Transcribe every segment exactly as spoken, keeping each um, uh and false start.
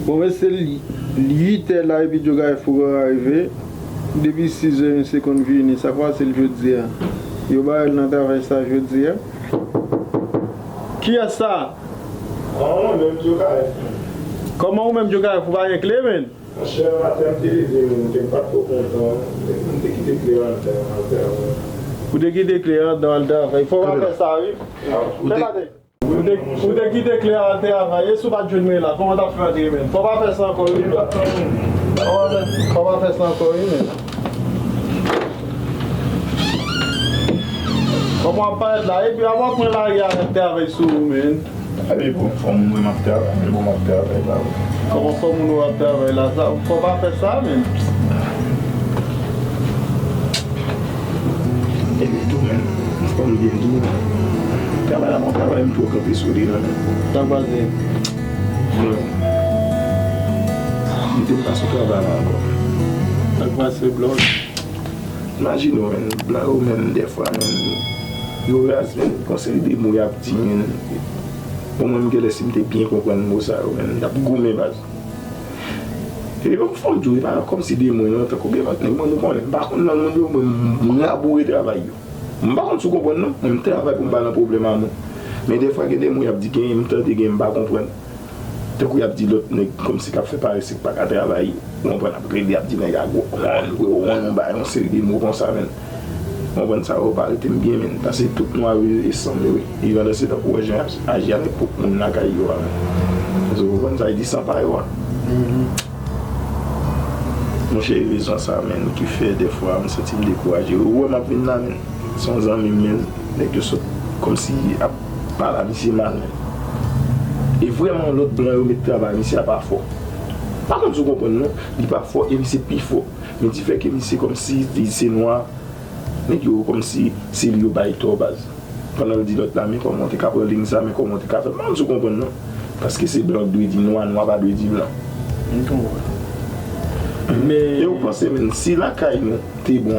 Bon, men se li, uit è la epi Djo Kafou rive. Depi sis è, misye konn vini. Sa k pase l jodi a? Yo ba l nan travay sa jodi a? Kiyès sa? An, mwen menm Djo Kafou. Kòman ou menm Djo Kafou pa gen kle, menn? Monchè, maten m te leve, menn, ke m pa t twò kontan, m te kite kle anndan, anndan. Ou te kite kle anndan, anndan. Fò w pa fè sa, wi. Ou te, ou te kite kle a atè a, e si w pa t jwenn mwen la, kòman w t ap fè antre, menn? Fò w pa fè sa ankò, wi. Fò w pa fè, fò w pa fè sa ankò, wi, menn. Kòman w ap parèt la? Epi, avan w pran lari a, nèg travay sou ou, menn. Ale, bon, fò moun wè m ap travay, men bon, m ap travay la, wi. Kòman fò moun wè w ap travay la? Sa, fò w pa fè sa, menn. Epi tou, menn, fò m di w tou, travay la, bon, travay m twò kanpe sou li, non, menn. Sa k pase? Bon. M te pa sou travay la ankò. Sa k pase, Blòd? Imajine w, menn, blan yo menm, dèfwa, menn, yo raz, menn, gon seri de mo y ap di, menn. Bon, mwen, m genlè, si m te byen konprann mo sa yo, menn, m t ap goumen, baz. E yo, fò m di w, e pa kòmsi de mwen, non, tankou gen lòt nèg, mwen, nou konnen, m pa konn nan moun yo, mwen, m raboure travay yo. M pa konn si w konprann, non, mwen, m travay pou m pa nan pwoblèm a moun. Men dèfwa, gen de mo y ap di, gen, m tande, gen, m pa konprann. Tankou y ap di lòt nèg kòmsi k ap fè parese k pa ka travay, ou konprann, ap rele, ap di nèg a gwo wonn, gwo wonn, yon bagay, yon seri de mo konsa, menn. Ou konprann, sa yo pa rete m byen, menn, paske tout nwa e san yo, wi. Li randanse tankou wè jan y ap aji avèk pwòp moun lakay yo a, menn. Ou konprann, sa vle di san pa yo a. Monchè, e rezon sa, menn, ki fè dèfwa m santi m dekouraje. Ou wè m ap vin la, menn. Se yon zanmi m, menn. Nèg yo sot kòmsi ap pale a misye mal, menn. E vrèman, lòt blan yo met travay misye a pa fò. Pa konn si w konprann, non. Li pa fò e misye pi fò. Men difè ke misye kòmsi li se nwa, nèg yo kòmsi se li yo bay tò, baz. Pandan l di lòt la, men kòman w te ka pran liy sa, men kòman w te ka fè. M pa konn si w konprann, non. Paske se blan k dwe di nwa, nwa pa dwe di blan. M konprann. Men e ou panse, menn, si lakay nou te bon,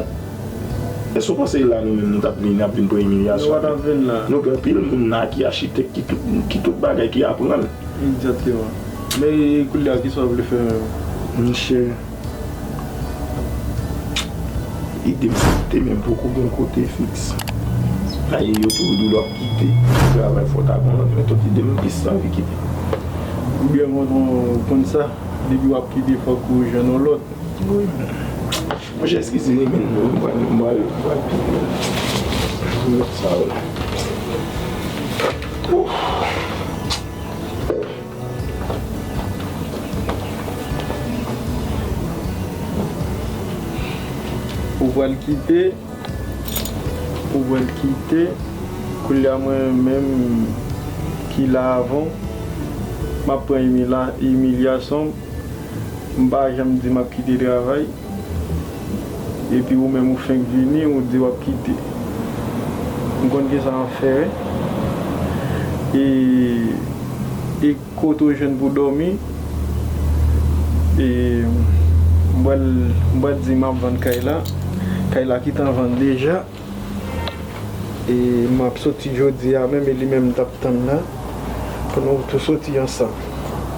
èske w panse la nou menm nou t ap vin, ap vin pran imilyasyon? Nou pa t ap vin la. Nou gen anpil moun la ki achitèk, ki tout, ki tout bagay, ki aprann. Egzakteman. Men e koulye a, kisa w vle fè menm? Monchè, ide m se kite, men poko gen yon kote fiks. Aye, yo toujou di w ap kite, travay fò w ta gon lòt, men tout ide m plis anvi kite. Ou byen konn, konn sa, depi w ap kite, fòk ou jwenn yon lòt. Wi. Monchè, eskize m, men mwen, mwen, mwen, mwen, mwen, sa, wi. Ouf. Ou pral kite, ou pral kite. Koulye a mwen menm ki la avan w, m ap pran imila-, imilyasyon. M pa janm di m ap kite travay. Epi ou menm ou fenk vini, ou di w ap kite. M konn kisa m ap fè, wi. E, e kote w jwenn pou dòmi? E m pral, m pral di m ap vann kay la. Kay la kitan vann deja. E m ap soti jodi a menm, e li menm m t ap tann la, pou nou tou soti ansanm.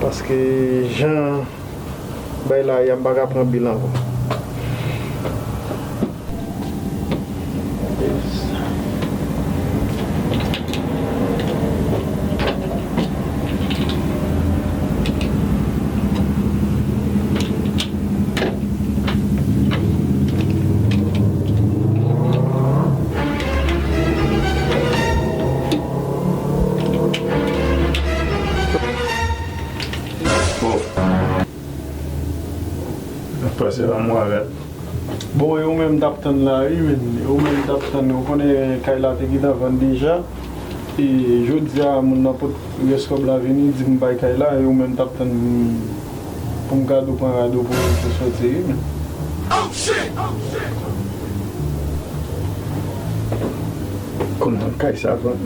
Paske jan bay la ye a, m pa ka pran bil ankò. Bon. N ap pase lanmou avè l. Bon, e ou menm m t ap tann la, wi, men. E ou menm m t ap tann. Ou konnen kay la te gentan vann deja. E jodi a, moun nan pot rès kòb la vini, di m bay kay la, e ou menm m t ap tann pou m gade w pran rad ou pou, pou soti, wi, men. Kòm nan kay sa vann.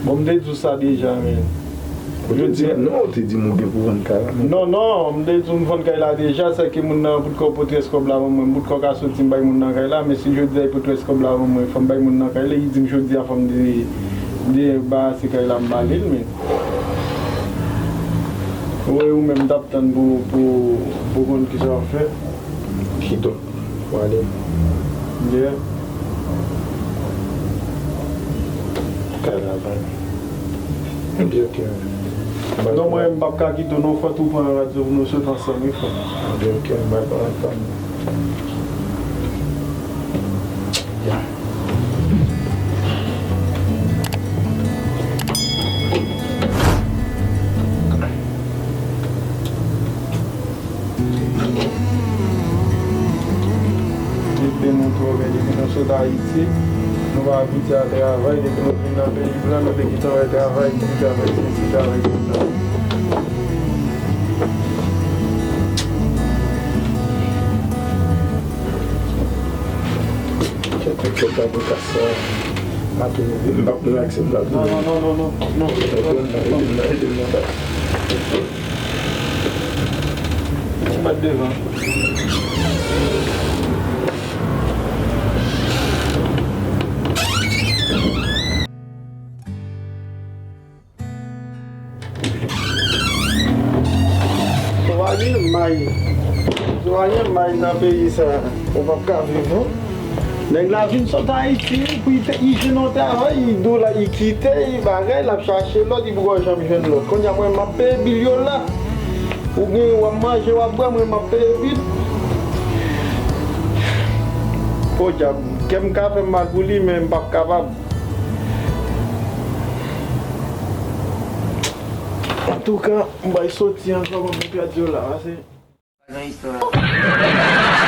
Bon, m te di w sa deja, men. Ou te di m, non, ou te di m ou gen pou vann kay la, men. Non, non, m te di w m vann kay la deja, sèke moun nan potko pot rès kòb la ban mwen, m potko ka soti m bay moun nan kay la, men si jodi a li pot rès kòb la ban mwen, fò m bay moun nan kay la, li di m jodi a fò m de, debarase kay la, m ba li l, men. Wi, ou menm, m t ap tann pou, pou, pou konn kisa w ap fè. Kidonk, w ale. Yeah. Kay la, bay. Ebyen, oke. Non, mwen, m p ap ka kite w non, fò tou pran radyo pou nou sot ansanm, wi, frè m. Ebyen, oke, m bay pran ansanm. Ya. Depi nou twò byen, depi nou sot Ayiti, nou pa abitye a travay, depi nou vin nan peyi blan, nou te gentan wè travay, ti travay sesi, travay sesa. Kèt, kèt, kèt, kèt, kèt, kèt. M ap vin, m ap vin ak se m ap vin. Non, non, non, non, non, non. Ede m nan, ede m nan, ede m nan, ede m nan, baz. Ti bat devan. Si w pa gen may, si w pa gen may nan peyi sa, ou p ap ka viv, non. Nèg la vin sot Ayiti, pou li te, li jwenn yon travay, li di w la, li kite, li bagay, l ap chache lòt, li poko janm jwenn lòt. Kounye a, mwen, m ap peye bil yo la. Ou gen, w ap manje, w ap bwè, mwen, m ap peye bil. Podyab, kè m ka fè m mal pou li, men m p ap kapab. Antouka, m bay soti ankò, ban m pèdi yo la, pase. Pa gen istwa.